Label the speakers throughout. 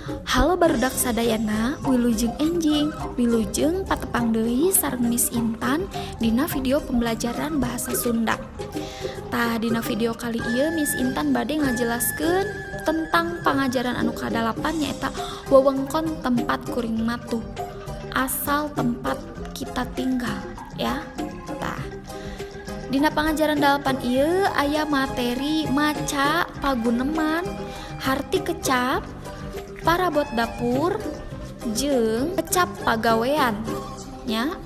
Speaker 1: Halo barudak sadayana, wilujeng enjing, wilujeng patepang deui sareng Miss Intan dina video pembelajaran bahasa Sunda. Tah, dina video kali ieu Miss Intan bade ngajelaskeun tentang pangajaran anu kadalapan, nyaeta wewengkon tempat kuring matuh. Asal tempat kita tinggal ya. Tah, dina pangajaran 8 ieu aya materi maca paguneman, harti kecap, parabot dapur, jeung kecap pagawean nya.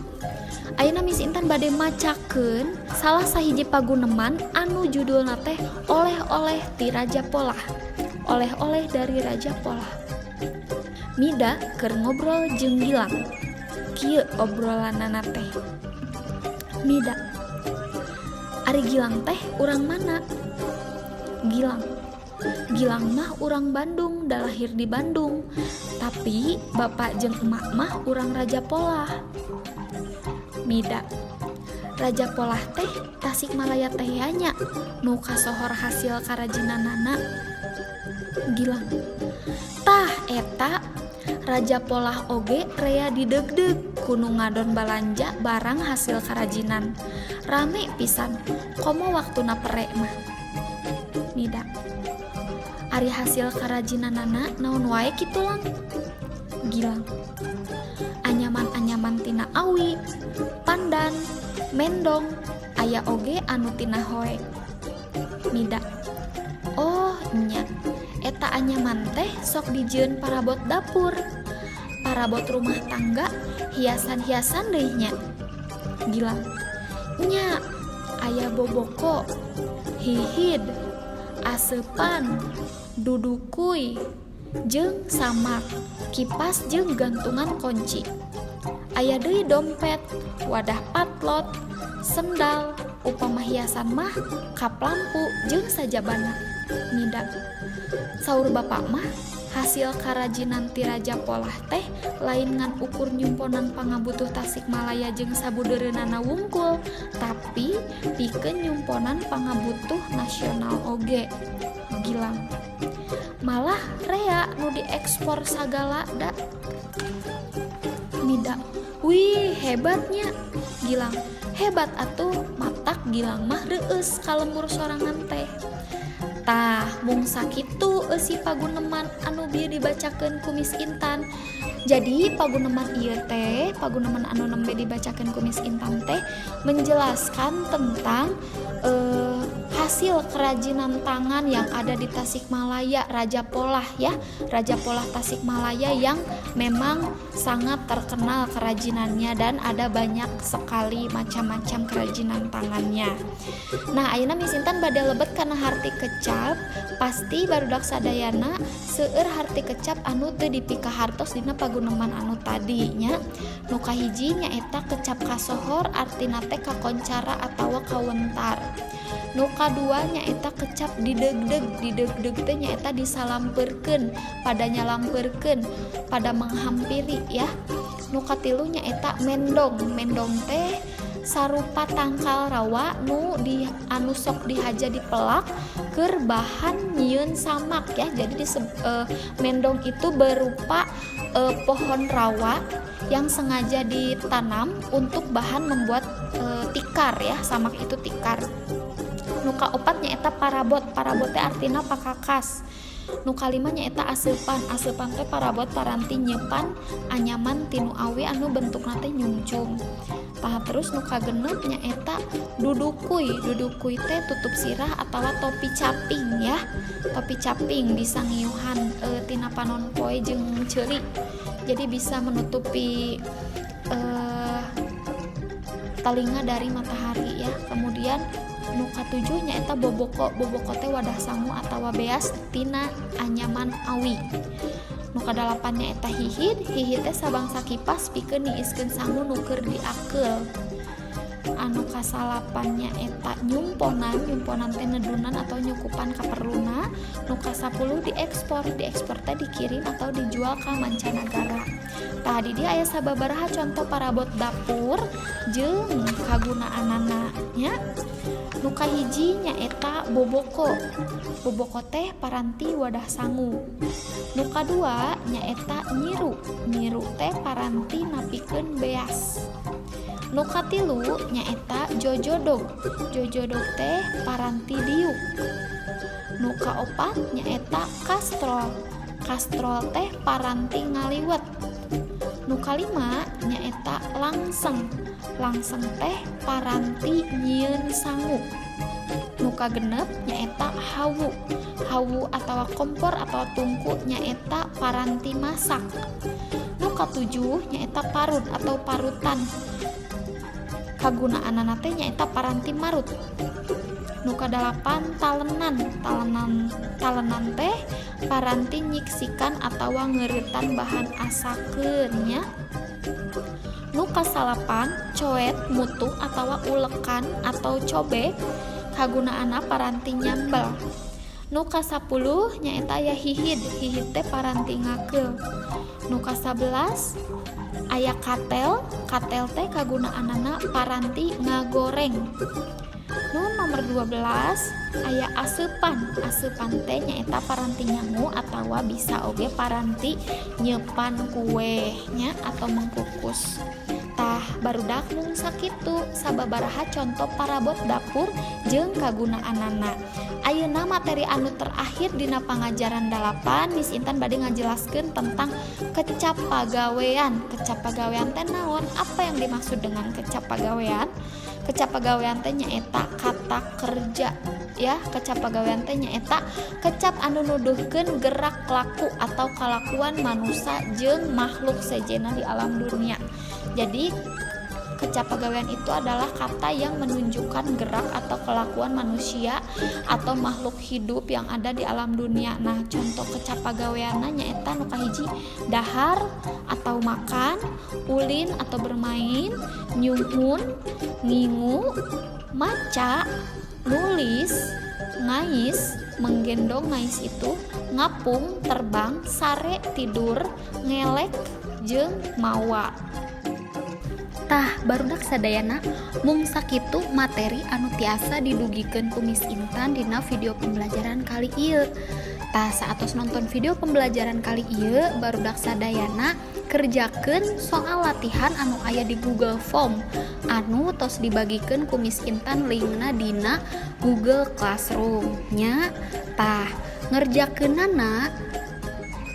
Speaker 1: Ayeuna Miss Intan bade macakeun salah sahiji paguneman anu judulna teh Oleh-oleh ti Raja Polah. Oleh-oleh dari Raja Polah. Mida keur ngobrol jeung Gilang. Kieu obrolanana teh. Mida: "Ari Gilang teh urang mana?" Gilang: "Gilang mah urang Bandung, da lahir di Bandung. Tapi bapak jeung emak mah urang Raja Polah." Mida: "Raja Polah teh Tasikmalaya teh nya, nu kasohor hasil karajinanana?" Gilang: "Tah eta, Raja Polah oge rea didegdeg ku nu ngadon balanja barang hasil karajinan. Rame pisan, komo waktuna pere mah." Mida: "Ari hasil karajinanana naon wae kitu, Lang?" Gilang: "Anyaman-anyaman tina awi, pandan, mendong, aya oge anu tina hoe." Mida: "Oh nya, eta anyaman teh sok dijieun parabot dapur, parabot rumah tangga, hiasan-hiasan deui nya?" Gilang: "Nya, aya boboko, hihid, aseupan, dudukuy, jeung samak, kipas jeung gantungan kunci. Aya deui dompet, wadah patlot, sendal, upama hiasan mah kap lampu jeung sajabana." Mida: "Saur bapak mah hasil karajinan ti Raja Polah teh lain ngan ukur nyumponan pangabutuh Tasikmalaya jeung sabudeureunana wungkul, tapi pikeun nyumponan pangabutuh nasional oge." Gilang: "Malah rea nu diekspor sagala da." Mida: "Wih, hebatnya." Gilang: "Hebat atuh, matak Gilang mah reueus ka lembur sorangan teh." Tah, mung sakitu eusi paguneman anu bieu dibacakeun ku Miss Intan. Jadi paguneman ieu teh, paguneman anu nembe dibacakeun ku Miss Intan teh menjelaskan tentang hasil kerajinan tangan yang ada di Tasikmalaya, Raja Polah ya. Raja Polah Tasikmalaya yang memang sangat terkenal kerajinannya dan ada banyak sekali macam-macam kerajinan tangannya. Nah, ayeuna Miss Intan bade lebet kana harti kecap. Pasti barudak sadayana seueur harti kecap anu teu dipikahartos dina paguneman anu tadi nya. Nu kahiji nyaeta kecap kasohor, artina teh kakoncara atawa kawentar. Nu kadua nyaeta kecap didegdeg. Didegdeg teh nyaeta disalampeurkeun, pada nyalampeurkeun, pada menghampiri ya. Nu katilu nyaeta mendong. Mendong teh sarupa tangkal rawa nu di anu sok dihaja dipelak keur bahan nyieun samak ya. Jadi mendong itu berupa pohon rawa yang sengaja ditanam untuk bahan membuat tikar ya. Samak itu tikar. Nu kaopat nyaeta parabot. Parabot teh artina pakakas. Nu kalima nyaeta aseupan. Aseupan teh parabot paranti nyeupan anyaman tinu awi anu bentukna teh nyungcung. Tah, terus nu kagenep nyaeta dudukuy. Dudukuy teh tutup sirah atawa topi caping ya. Topi caping bisa ngiuhan tina panon poe jeung ceuli, jadi bisa menutupi telinga dari matahari ya. Kemudian nu katujuh nyaeta boboko. Boboko teh wadah sangu atawa beas tina anyaman awi. Nu kadalapan nyaeta hihid. Hihid teh sabangsa kipas pikeun niiskeun sangu nu keur diakeul. Anu kasalapan nyaeta nyumponan. Nyumponan teh nedunan atau nyukupan kaperluna. Nu kasapuluh diekspor. Diekspor teh dikirim atau dijual ke mancanagara. Tah, di dieu aya sababaraha contoh parabot dapur jeung kagunaanana nya. Nu kahiji nyaeta boboko. Boboko teh paranti wadah sangu. Nu kadua nyaeta nyiru. Nyiru teh paranti napikeun beas. Nu katilu nyaeta jojodog. Jojodog teh paranti diuk. Nu kaopat nyaeta kastrol. Kastrol teh paranti ngaliwet. Nu kalima nyaeta langseng. Langseng teh paranti nyieun sangu. Nu kagenep nyaeta hawu. Hawu atau kompor atau tungku nyaeta paranti masak. Nu katujuh nyaeta parut atau parutan. Kagunaanana teh nyaeta paranti marut. Nu kadalapan talenan. Talenan, talenan teh paranti nyiksikan atawa ngeureutan bahan asakeun nya. Nu kasalapan coet, mutu atawa ulekan atau cobek, kagunaanna paranti nyambel. Nu kasapuluh nyaeta aya hihid. Hihid teh paranti ngakeul. Nu kasabelas aya katel. Katel teh kagunaanana paranti ngagoreng. Nu nomor 12 aya aseupan. Aseupan teh nyaeta paranti nyangu atawa bisa oge paranti nyepan kue nya atau mengkukus. Tah, barudak, mung sakitu sababaraha contoh parabot dapur jeung kagunaanana. Ayeuna materi anu terakhir dina pangajaran 8, Miss Intan bade ngajelaskeun tentang kecap pagawean. Kecap pagawean teh naon? Apa yang dimaksud dengan kecap pagawean? Kecap pagawean teh nyaeta kata kerja ya. Kecap pagawean teh nyaeta kecap anu nuduhkeun gerak laku atau kalakuan manusia jeung makhluk sejenna di alam dunia. Jadi kecap pagawean itu adalah kata yang menunjukkan gerak atau kelakuan manusia atau makhluk hidup yang ada di alam dunia. Nah, contoh kecap pagaweanna nyaeta nu kahiji dahar atau makan, ulin atau bermain, nyuhun, ngingu, maca, nulis, ngais, menggendong, ngais itu ngapung, terbang, sare, tidur, ngelek, jeung mawa. Tah, barudak sadayana, mung sakitu materi anu tiasa didugikeun ku Miss Intan dina video pembelajaran kali ieu. Tah, saatos nonton video pembelajaran kali ieu, barudak sadayana kerjakeun soal latihan anu aya di Google Form anu tos dibagikeun ku Miss Intan linkna dina Google Classroom nya. Tah, ngerjakeunana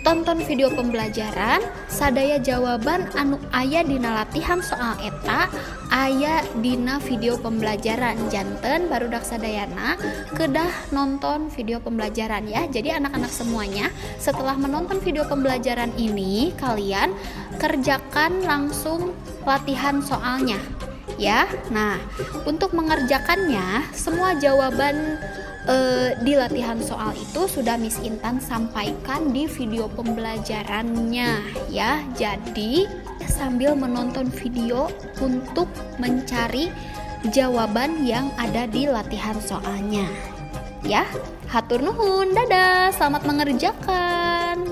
Speaker 1: tonton video pembelajaran, sadaya jawaban anu aya dina latihan soal eta aya dina video pembelajaran. Janten barudak sadayana kedah nonton video pembelajaran ya. Jadi anak-anak semuanya, setelah menonton video pembelajaran ini, kalian kerjakan langsung latihan soalnya ya. Nah, untuk mengerjakannya, semua jawaban di latihan soal itu sudah Miss Intan sampaikan di video pembelajarannya ya. Jadi sambil menonton video untuk mencari jawaban yang ada di latihan soalnya. Ya, hatur nuhun, dadah, selamat mengerjakan.